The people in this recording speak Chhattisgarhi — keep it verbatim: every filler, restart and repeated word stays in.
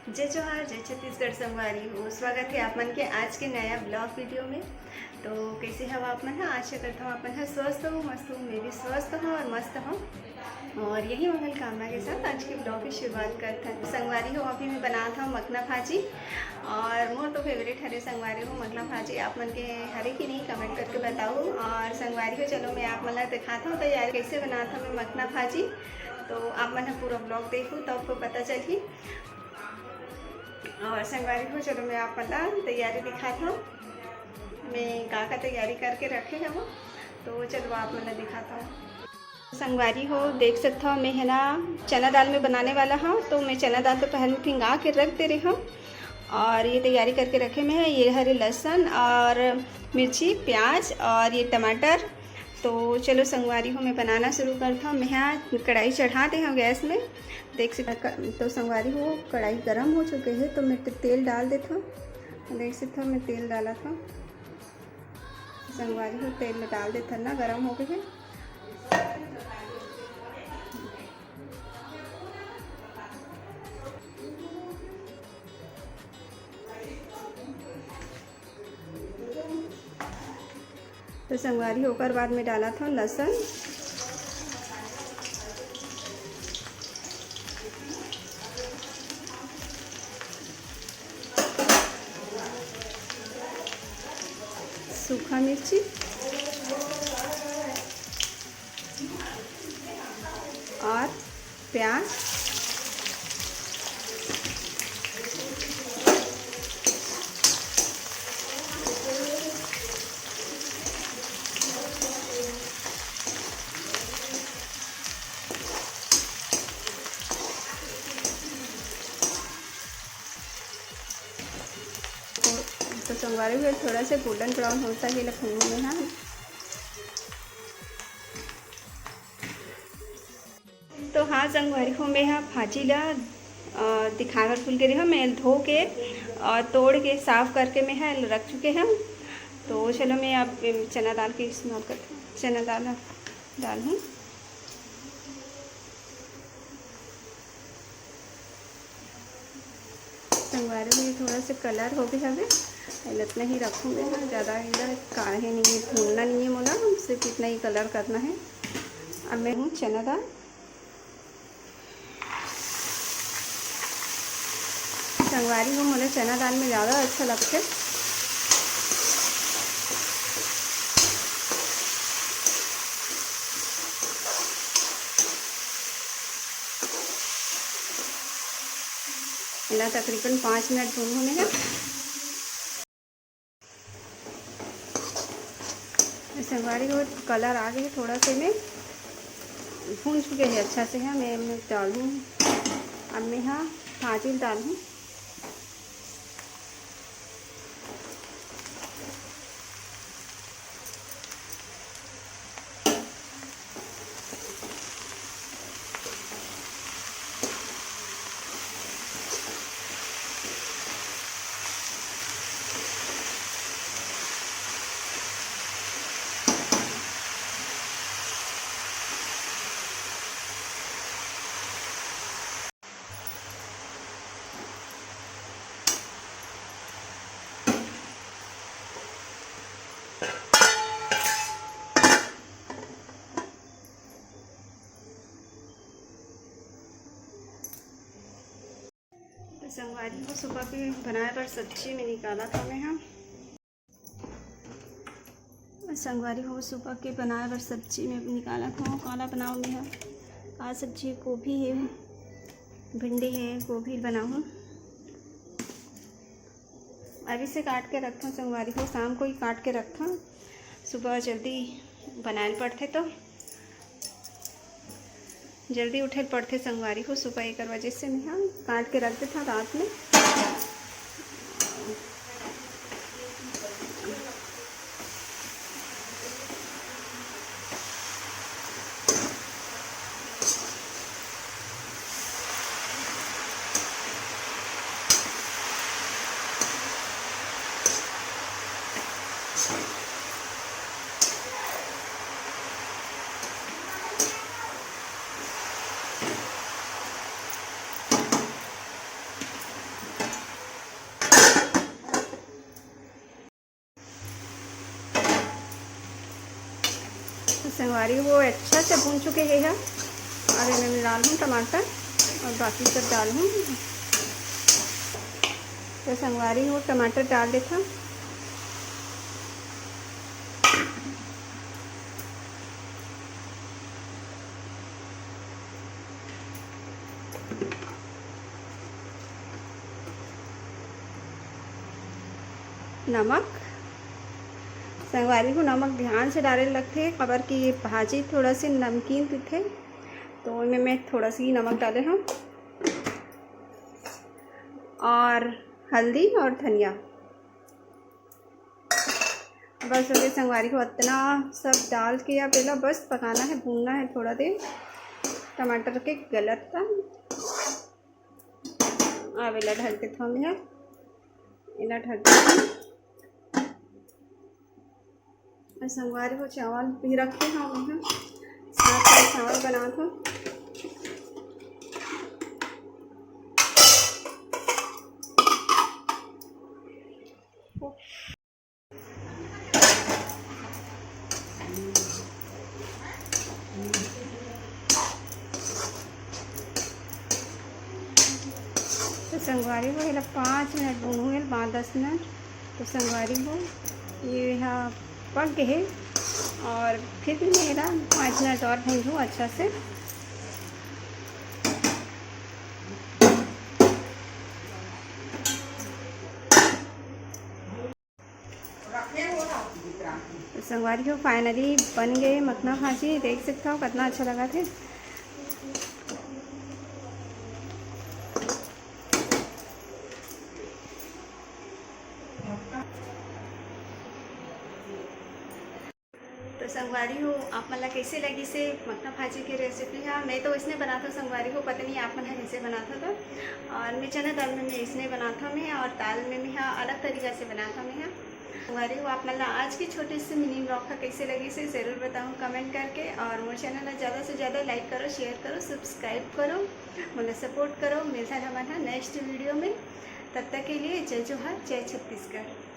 जय जोहार, जय छत्तीसगढ़ संगवारी हो। स्वागत है आप मन के आज के नया ब्लॉग वीडियो में। तो कैसे हव आप मन ह? आशा करता हूँ आप मन ह स्वस्थ हो, मस्त हो। मैं भी स्वस्थ हूँ और मस्त हूँ। और यही मंगल कामना के साथ आज के ब्लॉग की शुरुआत करते हैं। संगवारी हो, अभी मैं बनात हूँ मखना भाजी और मोर तो फेवरेट हरे संगवारी हो मखना भाजी। आप मन के हरे कि नहीं, कमेंट करके बताओ। और संगवारी हो, चलो मैं आप मन ला दिखाता हूँ तैयारी कैसे बनात हूँ मैं मखना भाजी। तो आप मन ह पूरा ब्लॉग देखो तब तो पता चलही। और संगवारी हो, चलो मैं आप मन ला तैयारी दिखात हूँ, मैं का का तैयारी करके रखे हूँ। तो चलो आप मन ला दिखाता हूँ। संगवारी हो, देख सकता हूँ मैं है ना चना दाल में बनाने वाला हूँ। तो मैं चना दाल तो पहले भिंगा के रख दे रही हूँ और ये तैयारी करके रखे मैं है। ये हरे लहसुन और मिर्ची, प्याज और ये टमाटर। तो चलो संगवारी हो, मैं बनाना शुरू करता हूँ। मैं यहाँ कढ़ाई चढ़ा दे हूँ गैस में। देख सकते तो संगवारी हो, कढ़ाई गरम हो चुके हैं तो मैं ते-, तेल डाल देता हूँ। देख सकते हो मैं तेल डाला था। संगवारी हो, तेल में डाल देता ना, गरम हो गए हैं। तो संगवारी हो, ओकर बाद में डाला था लहसुन, सूखा मिर्ची और प्याज। तो संगवारी हो, थोड़ा सा गोल्डन ब्राउन होता है, ये लखनऊ में, हाँ। तो हाँ संगवारी हो, मैं हा भाजी ला, अ, दिखाए बर भूल गे रहे हूँ। मैं धो के और तोड़ के साफ करके मैं हा रख चुके हूँ। तो चलो मैं अब चना दाल के इस्तेमाल करती हूँ, चना दाल डालूँ। संगवारी में थोड़ा सा कलर हो गए हवे, एला इतना ही रखूँ मैं, हाँ, ज़्यादा इला काढ़े नहीं है, भूनना नहीं है मोला, सिर्फ इतना ही कलर करना है। अब मैं हूँ चना दाल। संगवारी हो, मोला चना दाल में ज़्यादा अच्छा लगथे। एला तकरीबन पाँच मिनट भूनहूँ मैं। संगवारी हो, कलर आ गए थोड़ा से में भून चुके हैं अच्छा से, है मैं, मैं डालूँ। अब मैं हाँ भाजी डालूँ। तो संगवारी हो, सुबह के बनाए बर सब्जी में निकाला था मैं, हाँ। संगवारी हो, सुबह के बनाए बर सब्जी में निकाला था, काला बनाओ मैं, हाँ। आज सब्जी गोभी है, भिंडी है, गोभी बनाऊँ। अभी से काट के रखता हूँ संगवारी हो, शाम को ही काट के रखता हूँ, सुबह जल्दी बनाए पड़थे तो। जल्दी उठे ल पड़थे संगवारी हो, सुबह एकर वजह से मैं हा काट के रख देथव रात में। संगवारी हो, अच्छा से भून चुके हे ह। अब एमे मैं डालहूँ टमाटर और बाकी सब डालहूँ। तो संगवारी हो, टमाटर डाल देथन। नमक, संगवारी हो, नमक ध्यान से डाले लगथे, काबर कि भाजी थोड़ा से नमकीन दिखथे, तो एमे मैं थोड़ा सी नमक डाले हूँ। और हल्दी और धनिया, बस हो गए संगवारी हो, अतना सब डाल के अब एला बस पकाना है, भूनना है थोड़ा देर टमाटर के गलत तक। अब एला ढक देथन, एला ढक देथन। और संगवारी हो, चावल भी रखे हूँ मैं, साथ में चावल बनात हूँ। तो संगवारी हो, एला पाँच मिनट भूनहूँ, एला पाँच दस मिनट। तो संगवारी हो, ये हा पक गए हे और फिर भी मैं एला पाँच मिनट और भूनहूँ अच्छा से। तो संगवारी हो, finally बन गए मखना भाजी। देख सकते हो कितना अच्छा लगा थे। तो संगवारी हो, आप मन ला कैसे लगिस हे मखना भाजी के recipe हा? मैं तो इसने बनात हूँ संगवारी हो, पता नहीं आप मन हा कैसे बनात हो तो। और मैं चना दाल में मैं इसने बनात हूँ मैं, और दाल में मैं हा अलग तरीका से बनात हूँ मैं हा। संगवारी हो, आप मन ला आज की छोटी सी mini vlog हा कैसे लगिस हे, जरूर बताओ comment करके। और मोर channel ला ज़्यादा से ज़्यादा like करो, share करो, subscribe करो, मोला support करो। मिलता है हमारा next video में, तब तक के लिए जय जोहार, जय छत्तीसगढ़।